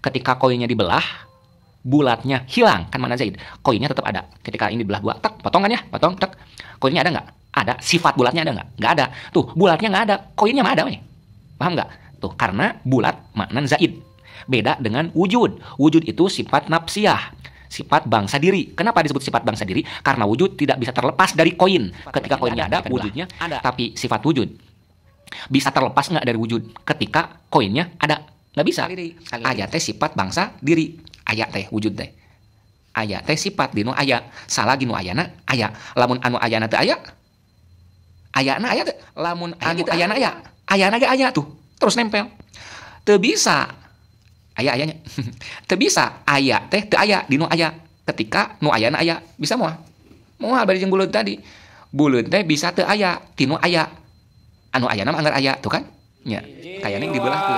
Ketika koinnya dibelah, bulatnya hilang kan makna zaid. Koinnya tetap ada. Ketika ini dibelah dua, tek, potong kan ya, potong, tek. Koinnya ada nggak? Ada. Sifat bulatnya ada nggak? Nggak ada. Tuh, bulatnya nggak ada, koinnya mah ada, weh. Paham nggak? Tuh, karena bulat makna zaid. Beda dengan wujud. Wujud itu sifat nafsiyah, sifat bangsa diri. Kenapa disebut sifat bangsa diri? Karena wujud tidak bisa terlepas dari koin. Ketika koinnya ada, wujudnya ada. Tapi sifat wujud bisa terlepas nggak dari wujud ketika koinnya ada? Nggak bisa. Aya teh sifat bangsa diri. Aya teh wujud teh. Aya teh sifat dinu aya. Salah ginu ayana aya. Lamun anu ayana teh aya. Ayana aya teh. Lamun anu ayana aya. Ayana ge aya tuh. Terus nempel. Teu bisa. Aya ayanya. Teu bisa aya teh teu aya dinu aya. Ketika nu ayana aya bisa moal. Moal bari jeung buleud tadi. Buleud teh bisa teu aya tinu aya. Anu ayana mah anggar aya tuh kan? Nya, kayaknya dibelah tuh.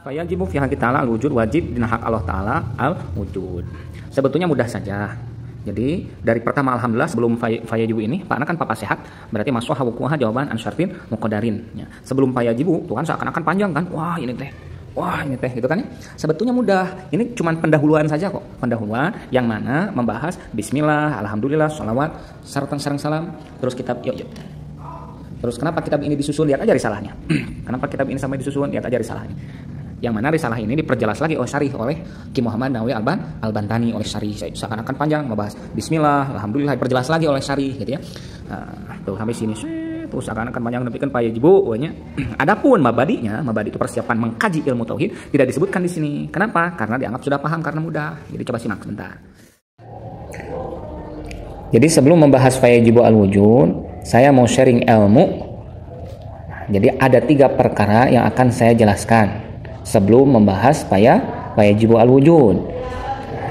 Fayajibu fi haqqi ta'ala al-wujud, wajib dina hak Allah Ta'ala al-wujud. Sebetulnya mudah saja. Jadi dari pertama alhamdulillah sebelum fayajibu ini, Pak Ana kan papa sehat, berarti masuk hawukuha jawaban an syartin muqaddarin. Ya. Sebelum fayajibu tuh kan seakan-akan panjang kan. Wah ini teh. Wah ini teh gitu kan ya. Sebetulnya mudah. Ini cuman pendahuluan saja kok. Pendahuluan yang mana membahas bismillah, alhamdulillah, sholawat, sareng sareng salam, terus kitab yuk yuk. Terus kenapa kitab ini disusun? Lihat aja risalahnya. Kenapa kitab ini sampai disusun? Lihat aja risalahnya. Yang mana risalah ini diperjelas lagi oleh syarih oleh Ki Muhammad Nawawi Al-Bantani oleh syarih. Seakan-akan panjang membahas bismillah, alhamdulillah, diperjelas lagi oleh syarih gitu ya. Nah, tuh sampai sini terus seakan-akan panjang demikian fayajibu nya. Adapun mabadinya, mabadi itu persiapan mengkaji ilmu tauhid tidak disebutkan di sini. Kenapa? Karena dianggap sudah paham karena mudah. Jadi coba simak sebentar. Jadi sebelum membahas fayajibu al-wujud, saya mau sharing ilmu. Jadi ada 3 perkara yang akan saya jelaskan sebelum membahas fayajibu al-wujud.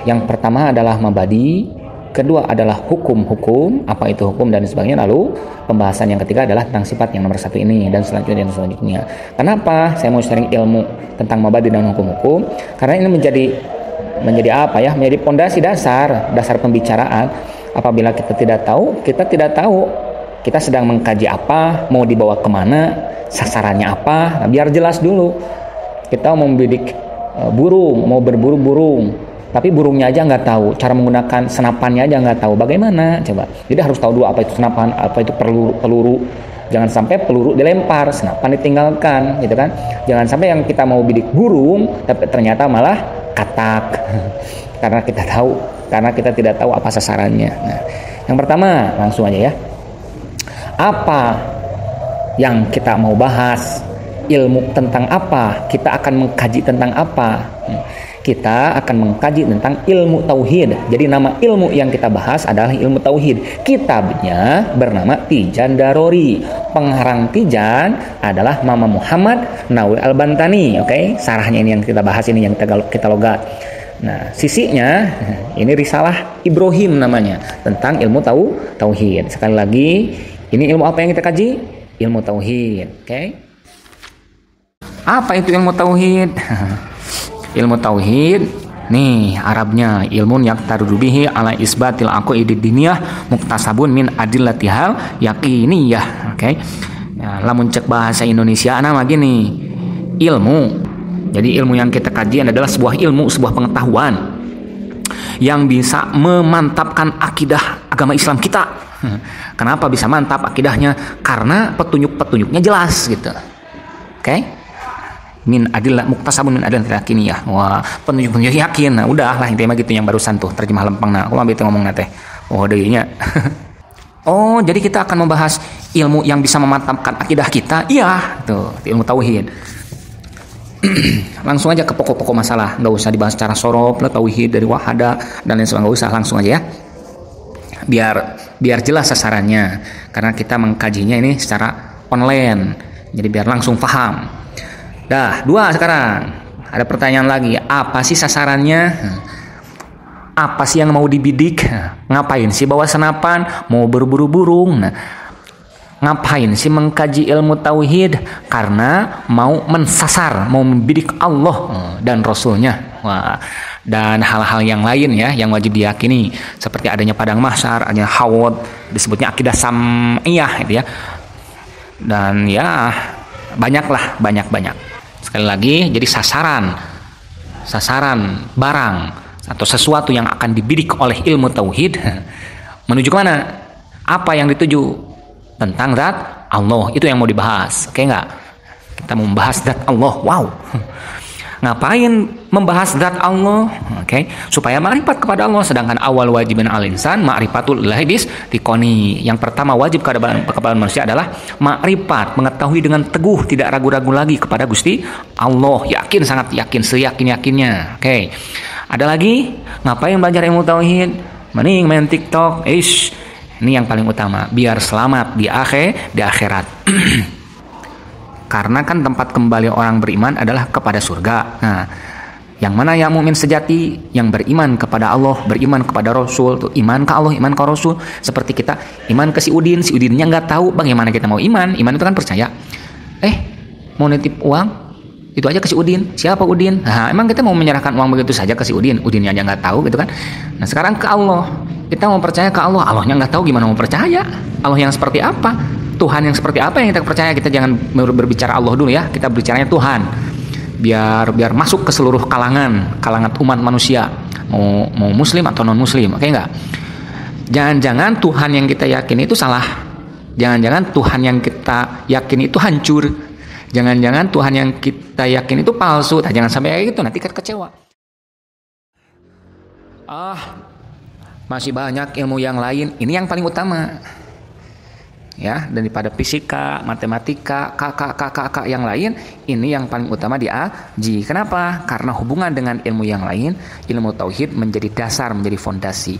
Yang pertama adalah mabadi, kedua adalah hukum-hukum, apa itu hukum dan sebagainya. Lalu pembahasan yang ketiga adalah tentang sifat yang nomor 1 ini dan selanjutnya dan selanjutnya. Kenapa saya mau sharing ilmu tentang mabadi dan hukum-hukum? Karena ini menjadi apa ya? Menjadi pondasi dasar pembicaraan. Apabila kita tidak tahu, kita sedang mengkaji apa, mau dibawa kemana, sasarannya apa. Nah, biar jelas dulu. Kita mau membidik burung, mau berburu burung, tapi burungnya aja nggak tahu, cara menggunakan senapannya aja nggak tahu. Bagaimana? Coba. Jadi harus tahu dulu apa itu senapan, apa itu peluru. Jangan sampai peluru dilempar, senapan ditinggalkan, gitu kan? Jangan sampai yang kita mau bidik burung, tapi ternyata malah katak. Karena kita tidak tahu apa sasarannya. Nah, yang pertama langsung aja ya. Apa yang kita mau bahas? Ilmu tentang apa? Kita akan mengkaji tentang apa? Kita akan mengkaji tentang ilmu tauhid. Jadi nama ilmu yang kita bahas adalah ilmu tauhid. Kitabnya bernama Tijan Darori. Pengarang Tijan adalah Mama Muhammad Nawawi Al-Bantani. Oke, sarahnya ini yang kita bahas, ini yang kita logat. Nah, sisinya ini risalah Ibrahim namanya, tentang ilmu tauhid. Sekali lagi, ini ilmu apa yang kita kaji? Ilmu tauhid. Oke. Apa itu ilmu tauhid? Ilmu tauhid nih Arabnya ilmun yaqtarudu bihi ala isbatil aqaidid diniyah muktasabun min adillatihal yaqiniyah. Oke. Ya, lamun cek bahasa Indonesia nama gini, ilmu. Jadi ilmu yang kita kaji adalah sebuah ilmu, sebuah pengetahuan yang bisa memantapkan akidah agama Islam kita. Kenapa bisa mantap akidahnya? Karena petunjuk-petunjuknya jelas gitu. Oke? Min adillah muktasabun min adillah yakiniyah. Wah, petunjuk-petunjuk yakin. Nah, udah lah intinya gitu yang barusan tuh terjemah lempeng. Nah, aku ambil ngomong teh. Oh, deunya. Oh, jadi kita akan membahas ilmu yang bisa memantapkan akidah kita. Iya, tuh, ilmu tauhid. Langsung aja ke pokok-pokok masalah, nggak usah dibahas secara sorof lah, tauhid dari wahada dan lain sebagainya, nggak usah, langsung aja ya. Biar jelas sasarannya, karena kita mengkajinya ini secara online. Jadi biar langsung paham. Dah, 2 sekarang. Ada pertanyaan lagi, apa sih sasarannya? Apa sih yang mau dibidik? Ngapain sih bawa senapan? Mau berburu burung? Nah, ngapain sih mengkaji ilmu tauhid? Karena mau mensasar, mau membidik Allah dan Rasulnya. Wah, dan hal-hal yang lain ya yang wajib diyakini, seperti adanya padang mahsyar, adanya hawad, disebutnya akidah sam'iyah gitu ya. Dan ya banyaklah, banyak-banyak. Sekali lagi, jadi sasaran barang atau sesuatu yang akan dibidik oleh ilmu tauhid menuju ke mana? Apa yang dituju? Tentang zat Allah, itu yang mau dibahas. Oke nggak? Kita mau membahas zat Allah. Wow. Ngapain membahas zat Allah? Oke, supaya ma'rifat kepada Allah. Sedangkan awal wajibin al-insan ma'rifatul ilahi bis tikoni. Yang pertama wajib kepada manusia adalah ma'rifat, mengetahui dengan teguh, tidak ragu-ragu lagi kepada Gusti Allah, yakin, sangat yakin, seyakin-yakinnya. Oke. Ada lagi, ngapain belajar ilmu tauhid? Mending main TikTok. Ish. Ini yang paling utama, biar selamat di akhirat. Karena kan tempat kembali orang beriman adalah kepada surga. Nah, yang mana yang mukmin sejati, yang beriman kepada Allah, beriman kepada Rasul, tuh, iman ke Allah, iman ke Rasul. Seperti kita iman ke si Udin, si Udinnya nggak tahu bagaimana kita mau iman. Iman itu kan percaya. Mau nitip uang, itu aja ke si Udin. Siapa Udin? Nah, emang kita mau menyerahkan uang begitu saja ke si Udin? Udinnya aja nggak tahu gitu kan. Nah, sekarang ke Allah. Kita mau percaya ke Allah, Allahnya nggak tahu, gimana mau percaya? Allah yang seperti apa? Tuhan yang seperti apa yang kita percaya? Kita jangan berbicara Allah dulu ya, kita berbicaranya Tuhan. Biar masuk ke seluruh kalangan umat manusia, mau muslim atau non muslim, oke nggak? Jangan-jangan Tuhan yang kita yakini itu salah. Jangan-jangan Tuhan yang kita yakini itu hancur. Jangan-jangan Tuhan yang kita yakini itu palsu. Nah, jangan sampai kayak gitu, nanti kan kecewa. Masih banyak ilmu yang lain. Ini yang paling utama. Ya, daripada fisika, matematika, KK yang lain, ini yang paling utama diaji. Kenapa? Karena hubungan dengan ilmu yang lain, ilmu tauhid menjadi dasar, menjadi fondasi,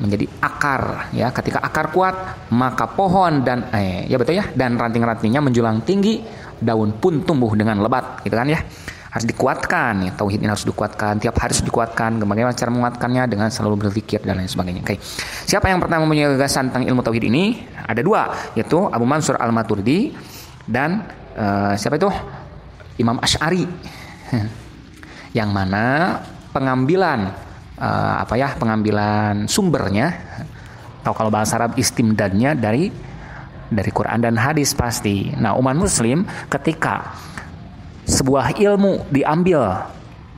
menjadi akar, ya. Ketika akar kuat, maka pohon dan ya betul ya, dan ranting-rantingnya menjulang tinggi, daun pun tumbuh dengan lebat, gitu kan ya. Harus dikuatkan ya, tauhid ini harus dikuatkan, tiap hari harus dikuatkan. Bagaimana cara menguatkannya? Dengan selalu berzikir dan lain sebagainya. Oke. Siapa yang pertama mempunyai gagasan tentang ilmu tauhid ini? Ada 2, yaitu Abu Mansur Al-Maturidi dan siapa itu? Imam Asy'ari. Yang mana pengambilan pengambilan sumbernya, atau kalau bahasa Arab istimdadnya dari Quran dan hadis pasti. Nah, umat muslim ketika sebuah ilmu diambil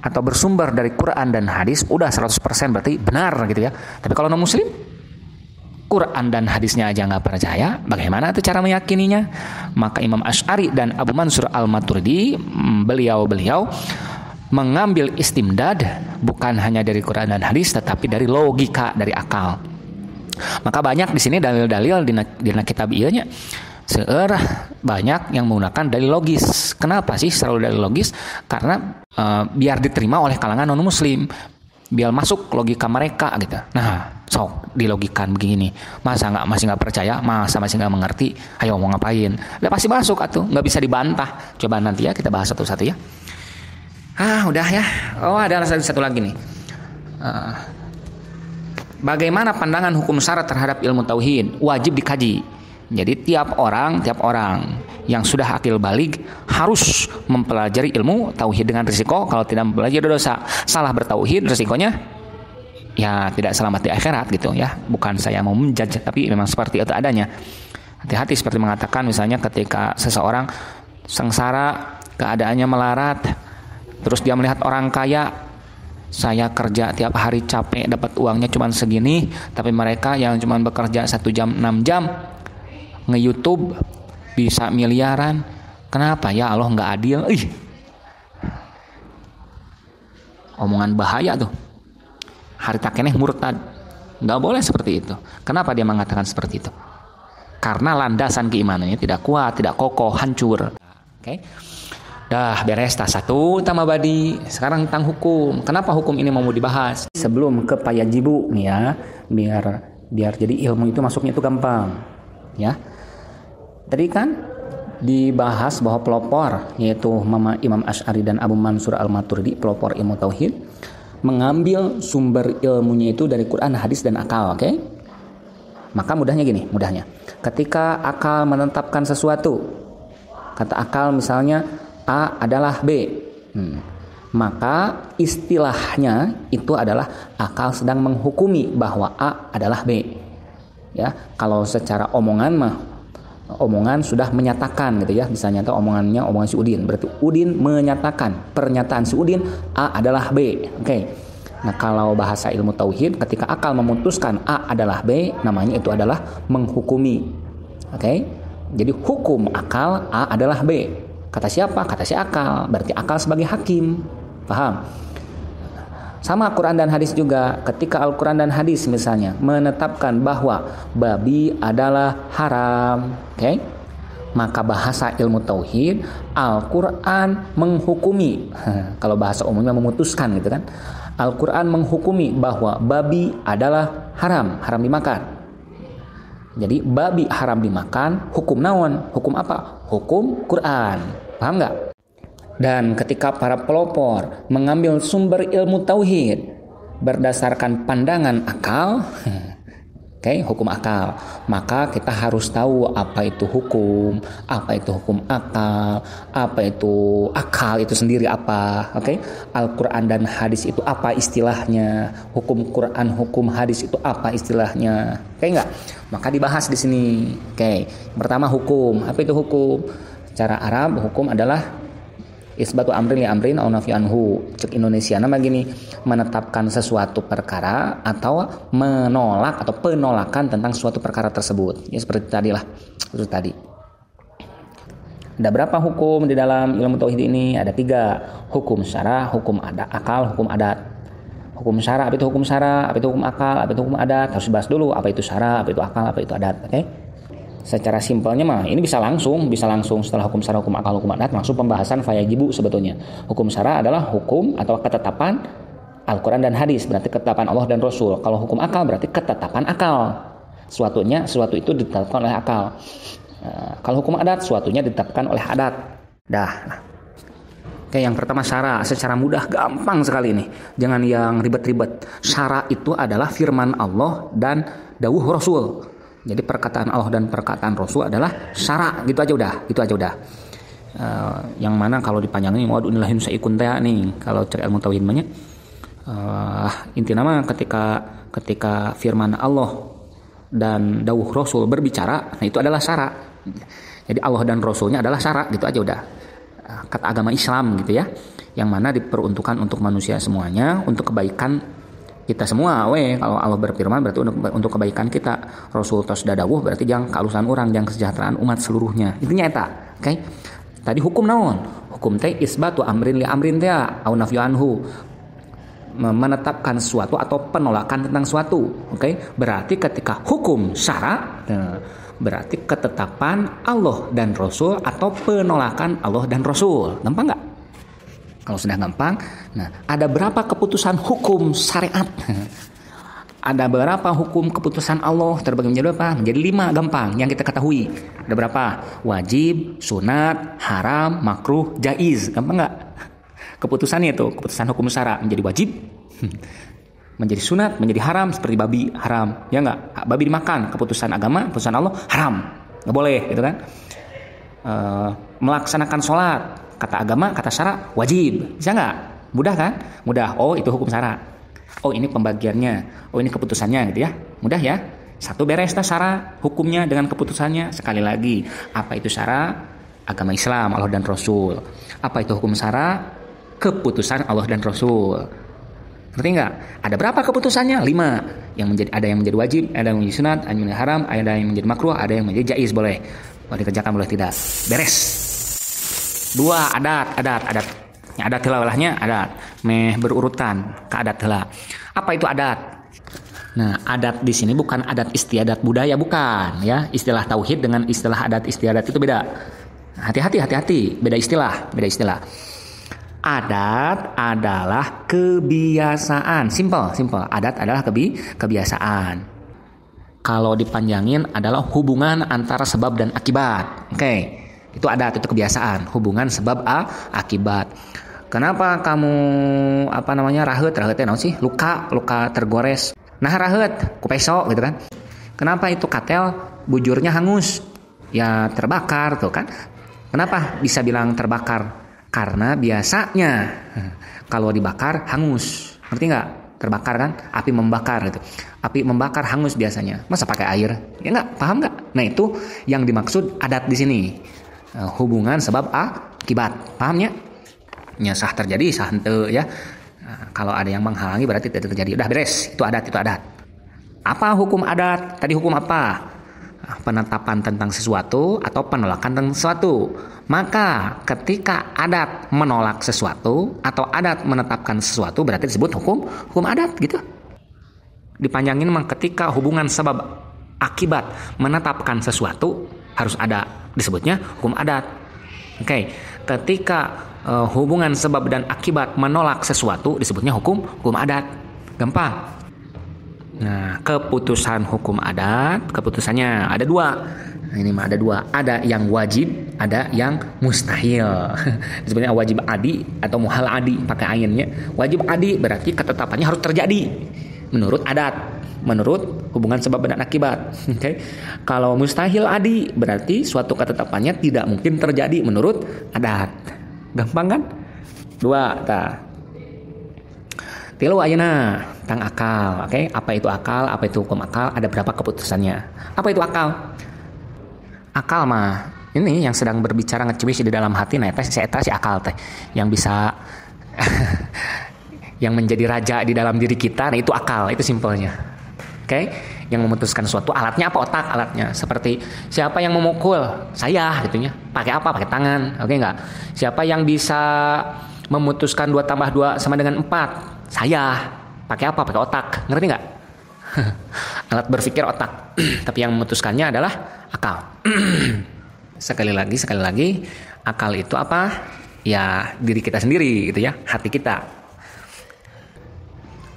atau bersumber dari Quran dan hadis, udah 100% berarti benar gitu ya. Tapi kalau non muslim, Quran dan hadisnya aja nggak percaya, bagaimana itu cara meyakininya? Maka Imam Asy'ari dan Abu Mansur Al-Maturidi, beliau-beliau mengambil istimdad bukan hanya dari Quran dan hadis, tetapi dari logika, dari akal. Maka banyak di sini dalil-dalil di kitab ieu-nya. Seueur banyak yang menggunakan dalil logis. Kenapa sih selalu dalil logis? Karena biar diterima oleh kalangan non muslim, biar masuk logika mereka gitu. Nah, sok dilogikan begini, masa nggak masih nggak percaya, masa masih nggak mengerti, ayo mau ngapain? Udah pasti masuk atuh, nggak bisa dibantah. Coba nanti ya kita bahas satu-satu ya. Udah ya. Oh, ada satu lagi nih. Bagaimana pandangan hukum syarat terhadap ilmu tauhid? Wajib dikaji. Jadi tiap orang yang sudah akil balig harus mempelajari ilmu tauhid dengan risiko kalau tidak mempelajari dosa. Salah bertauhid risikonya ya tidak selamat di akhirat gitu ya. Bukan saya mau menjudge, tapi memang seperti itu adanya. Hati-hati seperti mengatakan misalnya ketika seseorang sengsara, keadaannya melarat, terus dia melihat orang kaya, saya kerja tiap hari capek dapat uangnya cuma segini, tapi mereka yang cuma bekerja 1 jam 6 jam nge-YouTube bisa miliaran. Kenapa ya Allah nggak adil? Ih, omongan bahaya tuh. Harita keneh murtad. Nggak boleh seperti itu. Kenapa dia mengatakan seperti itu? Karena landasan keimanannya tidak kuat, tidak kokoh, hancur. Oke. Dah beres tas satu tambah badi. Sekarang tentang hukum. Kenapa hukum ini mau dibahas? Sebelum ke payajibu nih ya, biar jadi ilmu itu masuknya itu gampang. Ya. Tadi kan Dibahas bahwa pelopor, yaitu Mama Imam Asy'ari dan Abu Mansur Al-Maturidi, pelopor ilmu tauhid, mengambil sumber ilmunya itu dari Quran, hadis, dan akal, oke? Maka mudahnya gini, mudahnya. Ketika akal menetapkan sesuatu, kata akal misalnya A adalah B, maka istilahnya itu adalah akal sedang menghukumi bahwa A adalah B. Ya, kalau secara omongan mah, omongan sudah menyatakan gitu ya, misalnya itu omongannya omongan si Udin, berarti Udin menyatakan pernyataan si Udin A adalah B. Oke. Nah, kalau bahasa ilmu tauhid, ketika akal memutuskan A adalah B, namanya itu adalah menghukumi. Oke. Jadi hukum akal A adalah B. Kata siapa? Kata si akal. Berarti akal sebagai hakim. Paham? Sama Quran dan hadis juga. Ketika Al-Quran dan hadis misalnya menetapkan bahwa babi adalah haram, oke? Maka bahasa ilmu tauhid, Al-Quran menghukumi. Kalau bahasa umumnya memutuskan gitu kan. Al-Quran menghukumi bahwa babi adalah haram, haram dimakan. Jadi babi haram dimakan, hukum naon? Hukum apa? Hukum Quran. Paham nggak? Dan ketika para pelopor mengambil sumber ilmu tauhid berdasarkan pandangan akal, oke, hukum akal, maka kita harus tahu apa itu hukum, apa itu hukum akal, apa itu akal itu sendiri apa, oke? Al-Quran dan hadis itu apa istilahnya, hukum Quran, hukum hadis itu apa istilahnya, oke nggak? Maka dibahas di sini, oke. Pertama hukum, apa itu hukum? Secara Arab hukum adalah isbatu amrin li amrin au nafyu anhu. Cek Indonesia nama gini, menetapkan sesuatu perkara atau menolak atau penolakan tentang suatu perkara tersebut. Ya seperti tadi lah, seperti tadi. Ada berapa hukum di dalam ilmu tauhid ini? Ada 3. Hukum syara, hukum ada akal, hukum adat. Hukum syara, apa itu hukum syara? Apa itu hukum akal? Apa itu hukum adat? Harus dibahas dulu apa itu syara, apa itu akal, apa itu adat, oke? Secara simpelnya mah ini bisa langsung setelah hukum syara, hukum akal, hukum adat, langsung pembahasan fayajibu sebetulnya. Hukum syara adalah hukum atau ketetapan Al-Quran dan hadis, berarti ketetapan Allah dan Rasul. Kalau hukum akal berarti ketetapan akal. Suatunya, suatu itu ditetapkan oleh akal. Kalau hukum adat, suatunya ditetapkan oleh adat. Dah. Oke, yang pertama syara, secara mudah gampang sekali ini. Jangan yang ribet-ribet. Syara itu adalah firman Allah dan dawuh Rasul. Jadi perkataan Allah dan perkataan Rasul adalah syara, gitu aja udah, gitu aja udah. Yang mana kalau dipanjangin, waduh inilah saikun teh nih. Kalau cek ilmu tauhid banyak. Inti nama ketika firman Allah dan dawuh Rasul berbicara, nah itu adalah syara. Jadi Allah dan Rasulnya adalah syara, gitu aja udah. Kata agama Islam gitu ya, yang mana diperuntukkan untuk manusia semuanya, untuk kebaikan kita semua, weh. Kalau Allah berfirman berarti untuk kebaikan kita. Rasul tos dadawuh berarti jangan kealusan orang, jangan kesejahteraan umat seluruhnya. Intinya eta, oke? Tadi hukum naon? Hukum teh isbatu amrin li amrin teh au nafyu anhu. Menetapkan suatu atau penolakan tentang suatu, oke? Berarti ketika hukum syara, nah, berarti ketetapan Allah dan Rasul atau penolakan Allah dan Rasul. Gampang nggak? Kalau sudah gampang, nah ada berapa keputusan hukum syariat? Ada berapa hukum keputusan Allah? Terbagi menjadi berapa? Menjadi 5, gampang yang kita ketahui. Ada berapa? Wajib, sunat, haram, makruh, jaiz. Gampang nggak? Keputusannya itu, keputusan hukum syara menjadi wajib, menjadi sunat, menjadi haram, seperti babi haram, ya nggak? Babi dimakan, keputusan agama, keputusan Allah haram, nggak boleh, gitu kan? Melaksanakan sholat, kata agama, kata syara wajib, bisa nggak? Mudah kan? Mudah. Oh itu hukum syara. Oh ini pembagiannya. Oh ini keputusannya, gitu ya. Mudah ya. Satu beres dah syara hukumnya dengan keputusannya. Sekali lagi, apa itu syara? Agama Islam, Allah dan Rasul. Apa itu hukum syara? Keputusan Allah dan Rasul. Ngerti nggak? Ada berapa keputusannya? 5. Yang menjadi, ada yang menjadi wajib, ada yang menjadi sunat, ada yang menjadi haram, ada yang menjadi makruh, ada yang menjadi jaiz, boleh. Boleh dikerjakan, boleh tidak. Beres. 2, adat. Yang adat heula walahnya adat. Meh berurutan ke adat heula. Apa itu adat? Nah, adat di sini bukan adat istiadat budaya, bukan ya. Istilah tauhid dengan istilah adat istiadat itu beda. Hati-hati, beda istilah. Adat adalah kebiasaan. Simple. Adat adalah kebiasaan. Kalau dipanjangin adalah hubungan antara sebab dan akibat. Oke. Itu adat, itu kebiasaan, hubungan sebab akibat. Kenapa kamu apa namanya raheut, raheut teh naon sih? Luka, luka tergores. Nah raheut, ku peso gitu kan. Kenapa itu katel bujurnya hangus? Ya terbakar tuh kan. Kenapa bisa bilang terbakar? Karena biasanya kalau dibakar hangus. Ngerti nggak? Terbakar kan? Api membakar gitu. Api membakar hangus biasanya. Masa pakai air? Ya nggak? Paham nggak? Nah itu yang dimaksud adat di sini. Hubungan sebab akibat. Pahamnya? Ya sah terjadi, sah henteu ya. Nah, kalau ada yang menghalangi berarti tidak terjadi. Udah beres. Itu adat, itu adat. Apa hukum adat? Tadi hukum apa? Penetapan tentang sesuatu atau penolakan tentang sesuatu. Maka ketika adat menolak sesuatu atau adat menetapkan sesuatu berarti disebut hukum hukum adat gitu. Dipanjangin memang ketika hubungan sebab akibat menetapkan sesuatu harus ada disebutnya hukum adat. Oke, ketika hubungan sebab dan akibat menolak sesuatu disebutnya hukum hukum adat. Gampang. Nah, keputusan hukum adat, keputusannya ada dua. Nah, ini mah ada dua, ada yang wajib, ada yang mustahil. Disebutnya wajib adi atau muhal adi pakai ainnya. Wajib adi berarti ketetapannya harus terjadi menurut adat, menurut hubungan sebab dan akibat. Oke. Okay? Kalau mustahil adi berarti suatu ketetapannya tidak mungkin terjadi menurut adat. Gampang kan? Dua, tah. Tilu ayeuna tentang akal, oke? Okay? Apa itu akal? Apa itu hukum akal? Ada berapa keputusannya? Apa itu akal? Akal mah ini yang sedang berbicara ngeciwis di dalam hati, nah eta si akal teh yang bisa yang menjadi raja di dalam diri kita, nah itu akal, itu simpelnya. Oke? Okay? Yang memutuskan suatu alatnya apa? Otak alatnya. Seperti siapa yang memukul? Saya gitu nya. Pakai apa? Pakai tangan. Oke okay enggak? Siapa yang bisa memutuskan 2 tambah 2 sama dengan 4? Saya. Pakai apa? Pakai otak. Ngerti nggak? Alat berpikir otak. Tapi yang memutuskannya adalah akal. Sekali lagi, akal itu apa? Ya diri kita sendiri gitu ya, hati kita.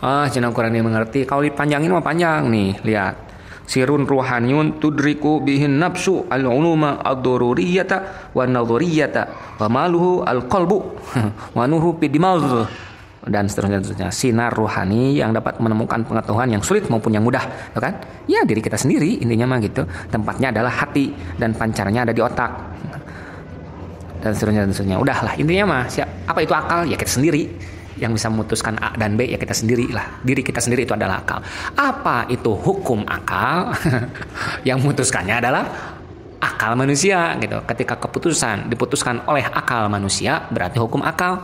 Ah, jangan kurang dimengerti. Kalau dipanjangin mah panjang nih, lihat. Sirun ruhaniun tudriku bihin nafsu al-uluma ad-daruriyata wa nadhuriyata wa maluhu al-qalbu wa nuhu pidimagh. Dan seterusnya, seterusnya. Sinar ruhani yang dapat menemukan pengetahuan yang sulit maupun yang mudah, ya kan? Ya diri kita sendiri intinya mah gitu. Tempatnya adalah hati dan pancarnya ada di otak. Dan seterusnya, dan seterusnya. Udahlah intinya mah apa itu akal? Ya kita sendiri yang bisa memutuskan A dan B, ya kita sendiri lah. Diri kita sendiri itu adalah akal. Apa itu hukum akal? Yang memutuskannya adalah akal manusia gitu. Ketika keputusan diputuskan oleh akal manusia, berarti hukum akal.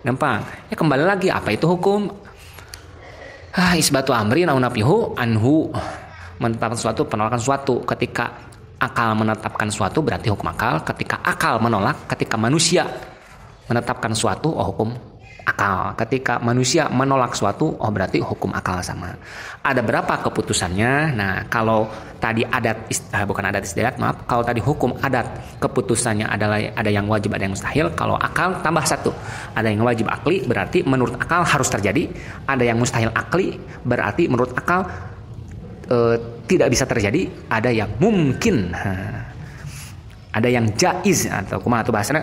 Gampang. Ya kembali lagi, apa itu hukum? Isbatu amrin au nafyuhu anhu. Menetapkan sesuatu, penolakan sesuatu. Ketika akal menetapkan sesuatu berarti hukum akal. Ketika akal menolak, ketika manusia menetapkan sesuatu, oh hukum akal. Ketika manusia menolak sesuatu, oh berarti hukum akal sama. Ada berapa keputusannya? Nah, kalau tadi adat bukan adat istiadat, maaf. Kalau tadi hukum adat keputusannya adalah ada yang wajib, ada yang mustahil. Kalau akal tambah satu. Ada yang wajib akli berarti menurut akal harus terjadi. Ada yang mustahil akli berarti menurut akal tidak bisa terjadi. Ada yang mungkin. Ada yang jaiz atau kumaha tuh bahasanya?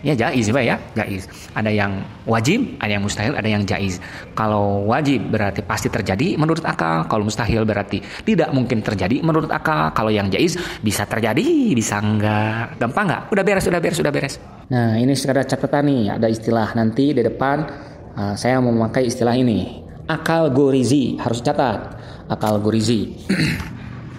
Ya jaiz Pak ya, jaiz. Ada yang wajib, ada yang mustahil, ada yang jaiz. Kalau wajib berarti pasti terjadi menurut akal. Kalau mustahil berarti tidak mungkin terjadi menurut akal. Kalau yang jaiz bisa terjadi, bisa enggak. Gampang enggak? Udah beres, udah beres, udah beres. Nah, ini sekadar catatan nih, ada istilah nanti di depan saya mau memakai istilah ini. Akal gorizi, harus catat. Akal gorizi.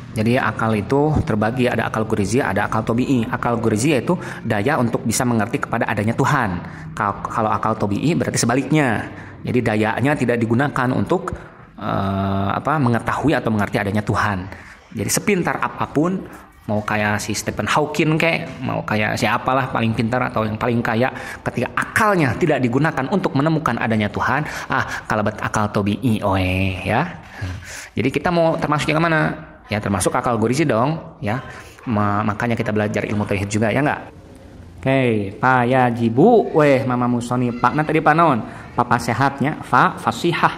Jadi akal itu terbagi, ada akal gorizi, ada akal tobi'i. Akal gorizi yaitu daya untuk bisa mengerti kepada adanya Tuhan. Kalau akal tobi'i berarti sebaliknya. Jadi dayanya tidak digunakan untuk mengetahui atau mengerti adanya Tuhan. Jadi sepintar apapun, mau kayak si Stephen Hawking kayak, mau kayak siapalah paling pintar atau yang paling kaya, ketika akalnya tidak digunakan untuk menemukan adanya Tuhan, kalabat akal tobi'i oe ya. Jadi kita mau termasuk yang mana? Ya termasuk akal gorizi dong ya. Makanya kita belajar ilmu tauhid juga ya enggak? Oke, payajibu weh mama musoni pak. Nah tadi panon, papa sehatnya, fa fasihah.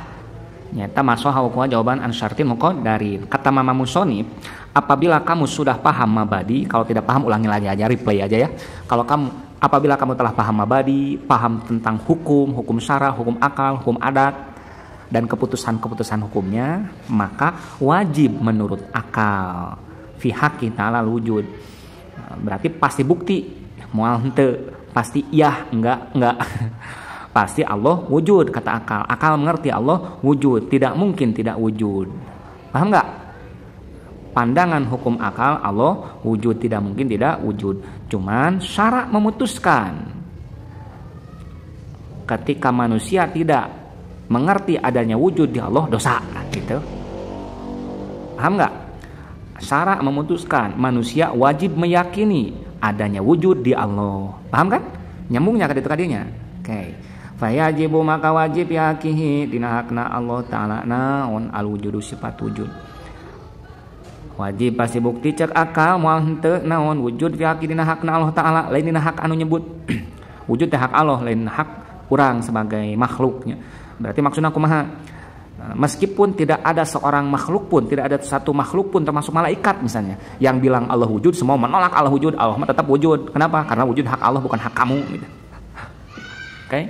Nyata masuk hukum jawaban an syartin muqaddarin. Kata Mama Musonib, apabila kamu sudah paham mabadi, kalau tidak paham ulangi lagi aja, replay aja ya. Kalau kamu, apabila kamu telah paham mabadi, paham tentang hukum, hukum syara, hukum akal, hukum adat, dan keputusan-keputusan hukumnya, maka wajib menurut akal fi haqqi ta'ala wujud. Berarti pasti bukti, moal henteu, pasti iya, enggak, enggak. Pasti Allah wujud, kata akal. Akal mengerti Allah wujud, tidak mungkin tidak wujud. Paham enggak? Pandangan hukum akal Allah wujud, tidak mungkin tidak wujud. Cuman syarak memutuskan ketika manusia tidak mengerti adanya wujud di Allah, dosa gitu. Paham enggak? Syarak memutuskan manusia wajib meyakini adanya wujud di Allah. Paham kan? Nyambungnya ke itu kadinya. Oke. Fayajibu maka wajib yakihi dina hakna Allah ta'ala naon al wujudu sifat wujud. Wajib pasti bukti cek akal moal henteu naon wujud fi haqi dina hakna Allah ta'ala, lain dina hak anu nyebut. Wujud teh hak Allah, lain hak urang sebagai makhluknya. Berarti maksudna kumaha? Meskipun tidak ada seorang makhluk pun, tidak ada satu makhluk pun termasuk malaikat misalnya yang bilang Allah wujud, semua menolak Allah wujud, Allah mah tetap wujud. Kenapa? Karena wujud hak Allah bukan hak kamu gitu. Oke.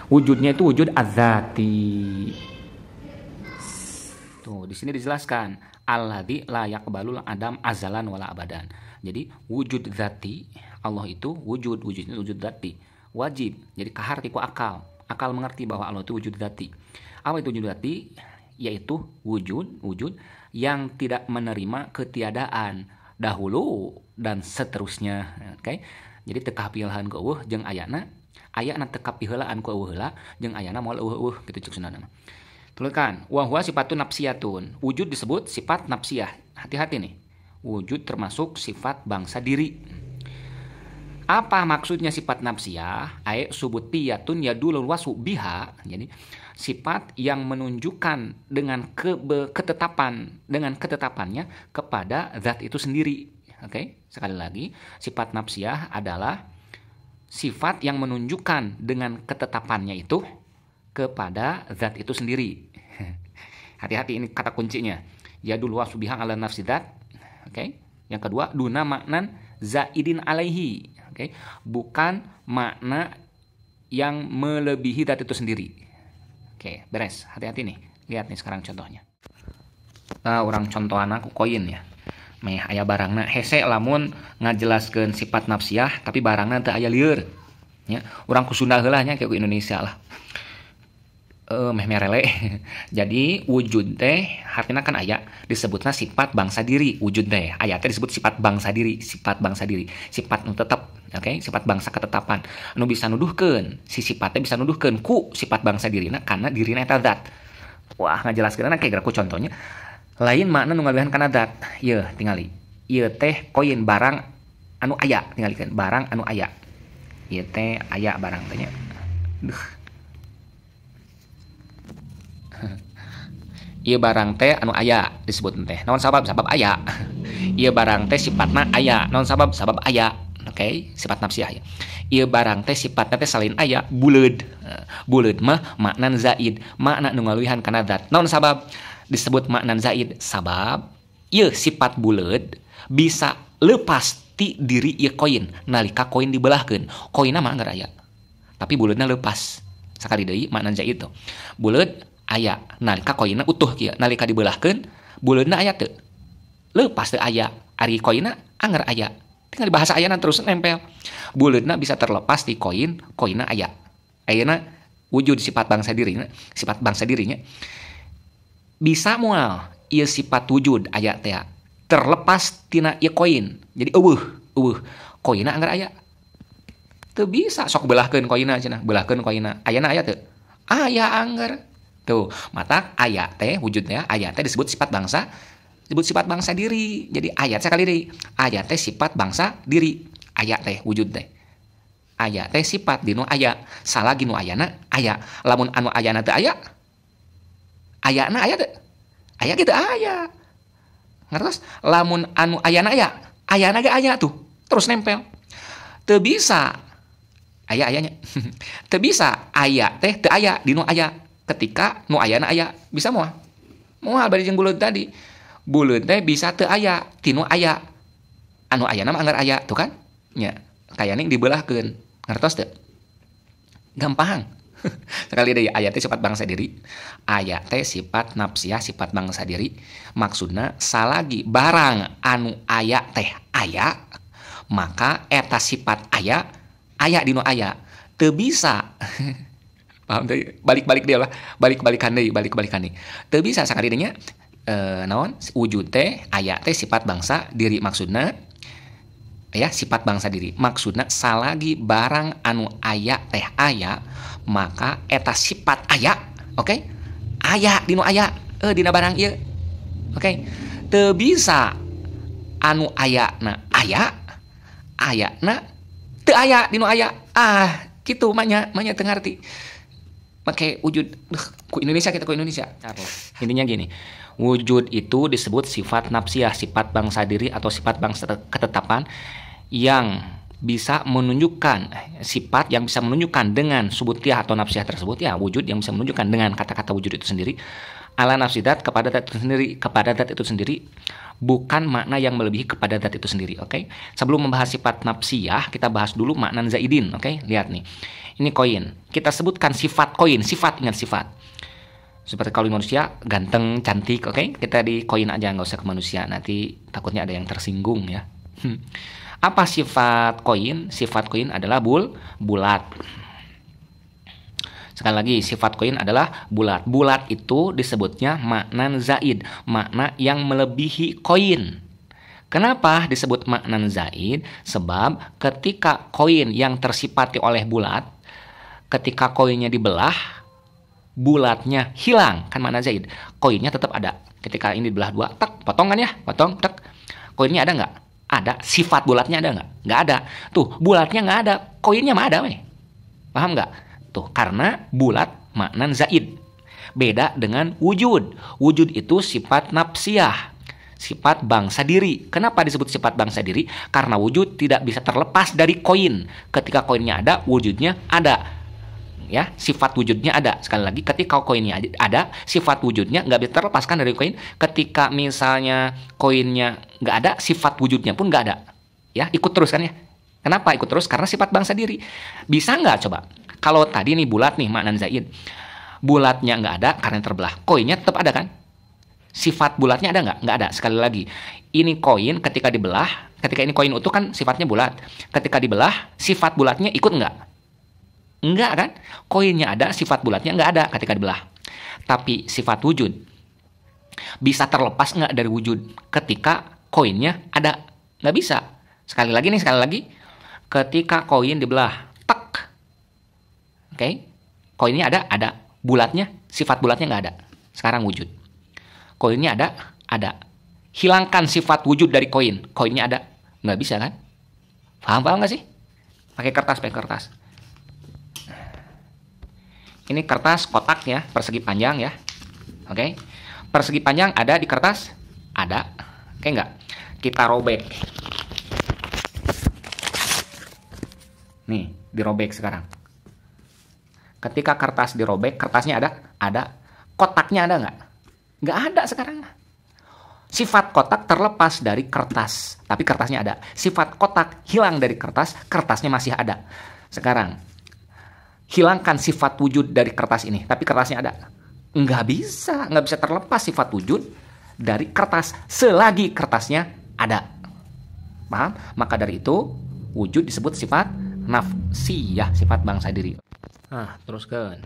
Wujudnya itu wujud adzati. Tuh, di sini dijelaskan alladzi la yaqbalul adam azalan wala abadan. Jadi wujud zati Allah itu wujud, wujudnya wujud zati. Wajib. Jadi kahar tiku akal. Akal mengerti bahwa Allah itu wujud zati. Apa itu wujud zati? Yaitu wujud, wujud yang tidak menerima ketiadaan dahulu dan seterusnya. Oke. Jadi teu kapilahan ku eueuh jeung ayana, ayana teu kapiheulaan ku eueuh heula jeung ayana moal eueuh-eueuh kitu cek Sundana mah. Tuliskan wa huwa sifatun nafsiyatun. Wujud disebut sifat nafsiyah. Hati-hati nih. Wujud termasuk sifat bangsa diri. Apa maksudnya sifat nafsiyah? Ai subutiyatun yadulul wasu biha. Jadi sifat yang menunjukkan dengan ketetapan, dengan ketetapannya kepada zat itu sendiri. Oke, sekali lagi, sifat nafsiyah adalah sifat yang menunjukkan dengan ketetapannya itu kepada zat itu sendiri. Hati-hati, ini kata kuncinya. Yadul wasu biha ala nafsi zat. Oke. Yang kedua, duna maknan zaidin alaihi. Oke, bukan makna yang melebihi zat itu sendiri. Oke, beres. Hati-hati nih. Lihat nih sekarang contohnya. Nah, orang contohan aku koin ya. Meh aya barangna hese lamun ngajelaskeun sifat nafsiyah tapi barangna teu aya lieur. Nya, urang ku Sunda heula nya kayak ku Indonesia lah. Meh merele. Jadi wujud teh artinya kan aya disebutna sifat bangsa diri. Wujud teh aya teh disebut sifat bangsa diri, sifat bangsa diri, sifat nu tetep, oke, sifat bangsa ketetapan. Nu bisa nuduhkeun, si sifatnya bisa nuduhkeun ku sifat bangsa dirina karena dirina eta zat. Wah, ngajelaskeunna kayak ku contohnya. Lain makna nu ngalebihan kana zat. Yeuh, tingali. Ieu teh koin barang anu aya, tingalikeun barang anu aya. Ieu teh aya barang teh nya. Duh. Ieu barang teh anu aya disebut teh. Naon sabab? Sabab aya. Ieu barang teh sifatna aya. Naon sabab? Sabab aya. Oke, sifat nafsiyah ya. Ieu barang teh sifatna teh salin aya, buleud. Buleud mah makna zaid, makna nu ngaluwihan kana zat. Naon sabab? Disebut makna zaid sabab ieu sifat buleud bisa lepas ti diri ieu koin nalika koin dibelahkeun. Koinna mah anggar aya. Tapi buleudna lepas. Sakali deui makna zaid tuh. Buleud aya nalika koinna utuh kieu, nalika dibelahkeun buleudna aya teu? Lepas teu aya. Ari koinna anggar aya. Tinggal dibahas ayana terus nempel. Buleudna bisa terlepas di koin, koinna aya. Ayeuna wujud sifat bangsa dirinya, sifat bangsa dirinya bisa moal ieu sifat wujud aya teh terlepas tina ieu koin. Jadi eueuh, eueuh. Koinna anggar aya. Teu bisa sok belahkeun koinna cenah, belahkeun koinna. Ayana aya teu? Aya anggar. Tuh, mata aya teh wujudnya aya teh disebut sifat bangsa, disebut sifat bangsa diri. Jadi ayat sekali deui, aya teh sifat bangsa diri. Aya teh wujud teh. Aya teh sifat dinu aya, salagi nu ayana aya. Lamun anu ayana teu aya, ayana aya teu? Aya gitu aya. Ngertos? Lamun anu ayana aya, ayana ge aya tuh, terus nempel. Teu bisa aya ayanya. Teu bisa aya teh teu aya dinu aya. Ketika nu ayana aya, bisa moal? Moal bari jeung buleud tadi. Buleud teh bisa teu aya, tinu aya. Anu ayana mah anggar aya, tuh kan? Nya, kayane dibelahkeun. Ngartos teu? Gampang. Sekali deui aya teh sifat bangsa diri. Aya teh sifat nafsiyah, sifat bangsa diri. Maksudna salagi barang anu aya teh aya, maka eta sifat aya, aya dinu aya. Teu bisa. Paham teh? Balik-balik dia lah, balik-balikan deui, balik-balikan deui. Teu bisa sakali deui nya naon? Wujud teh aya teh sifat bangsa diri, maksudna ya sifat bangsa diri. Maksudna salagi barang anu aya teh aya, maka eta sifat aya, oke? Aya dinu aya, dina barang ieu. Oke. Teu bisa anu ayana aya, ayana teu aya dinu aya. Ah, kitu manya, manya teu ngarti. Pakai wujud, ku Indonesia, kita ku Indonesia. Intinya gini, wujud itu disebut sifat nafsiyah, sifat bangsa diri atau sifat bangsa ketetapan yang bisa menunjukkan sifat yang bisa menunjukkan dengan subutiah atau nafsiyah tersebut, ya wujud yang bisa menunjukkan dengan kata-kata wujud itu sendiri ala nafsidat kepada zat itu sendiri, kepada zat itu sendiri, bukan makna yang melebihi kepada zat itu sendiri. Oke? Sebelum membahas sifat nafsiyah, kita bahas dulu makna zaidin. Oke? Lihat nih. Ini koin. Kita sebutkan sifat koin, sifat, ingat sifat. Seperti kalau manusia ganteng, cantik, oke? Kita di koin aja, nggak usah ke manusia, nanti takutnya ada yang tersinggung ya. Apa sifat koin? Sifat koin adalah bulat. Sekali lagi, sifat koin adalah bulat. Bulat itu disebutnya makna zaid, makna yang melebihi koin. Kenapa disebut makna zaid? Sebab ketika koin yang tersifati oleh bulat, ketika koinnya dibelah, bulatnya hilang, kan makna zaid. Koinnya tetap ada. Ketika ini dibelah dua, tek, potong kan ya, potong, tek. Koinnya ada nggak? Ada. Sifat bulatnya ada nggak? Nggak ada. Tuh, bulatnya nggak ada, koinnya mah ada, weh. Paham nggak? Tuh, karena bulat makna zaid. Beda dengan wujud. Wujud itu sifat nafsiyah, sifat bangsa diri. Kenapa disebut sifat bangsa diri? Karena wujud tidak bisa terlepas dari koin. Ketika koinnya ada, wujudnya ada. Ya, sifat wujudnya ada. Sekali lagi, ketika koinnya ada, sifat wujudnya nggak bisa terlepaskan dari koin. Ketika misalnya koinnya nggak ada, sifat wujudnya pun nggak ada. Ya, ikut terus kan ya. Kenapa ikut terus? Karena sifat bangsa diri. Bisa nggak coba? Kalau tadi nih bulat nih makna zaid, bulatnya nggak ada karena terbelah. Koinnya tetap ada kan? Sifat bulatnya ada nggak? Nggak ada. Sekali lagi, ini koin ketika dibelah, ketika ini koin utuh kan sifatnya bulat. Ketika dibelah, sifat bulatnya ikut nggak? Nggak kan? Koinnya ada, sifat bulatnya nggak ada ketika dibelah. Tapi sifat wujud bisa terlepas nggak dari wujud ketika koinnya ada? Nggak bisa. Sekali lagi nih, sekali lagi, ketika koin dibelah, tek. Oke, koinnya ada, ada. Bulatnya, sifat bulatnya nggak ada. Sekarang wujud. Koinnya ada, ada. Hilangkan sifat wujud dari koin. Koinnya ada. Nggak bisa kan? Paham-paham nggak sih? Pakai kertas, pakai kertas. Ini kertas kotak ya, persegi panjang ya. Oke. Persegi panjang ada di kertas? Ada. Oke nggak? Kita robek. Nih, dirobek sekarang. Ketika kertas dirobek, kertasnya ada? Ada. Kotaknya ada nggak? Nggak ada sekarang. Sifat kotak terlepas dari kertas, tapi kertasnya ada. Sifat kotak hilang dari kertas, kertasnya masih ada. Sekarang, hilangkan sifat wujud dari kertas ini, tapi kertasnya ada. Nggak bisa terlepas sifat wujud dari kertas selagi kertasnya ada. Paham? Maka dari itu, wujud disebut sifat nafsiyah, sifat bangsa diri. Nah, teruskan.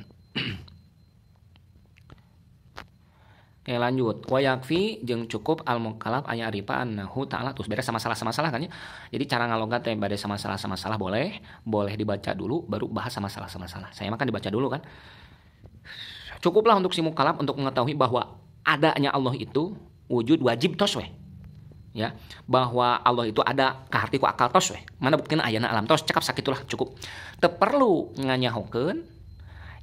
Oke, lanjut. Wa yakfi jeung cukup al mukallaf aya arifa annahu ta'ala. Terus beres sama salah kan ya. Jadi cara ngalogat teh bade sama salah boleh, boleh dibaca dulu baru bahas sama salah. Saya mah kan dibaca dulu kan. Cukuplah untuk si mukallaf untuk mengetahui bahwa adanya Allah itu wujud wajib tos weh. Ya, bahwa Allah itu ada kaharti ku akal tos weh. Mana buktina ayana alam tos cekap sakitulah cukup. Teu perlu nganyahokeun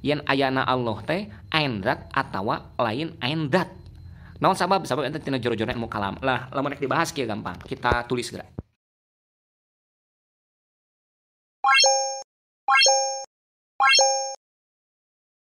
yen ayana Allah teh ain zat atawa lain ain zat. Naon sabab? Sabab ente tina jero-jero ilmu kalam. Lah, lamun rek dibahas kieu gampang. Kita tulis geura.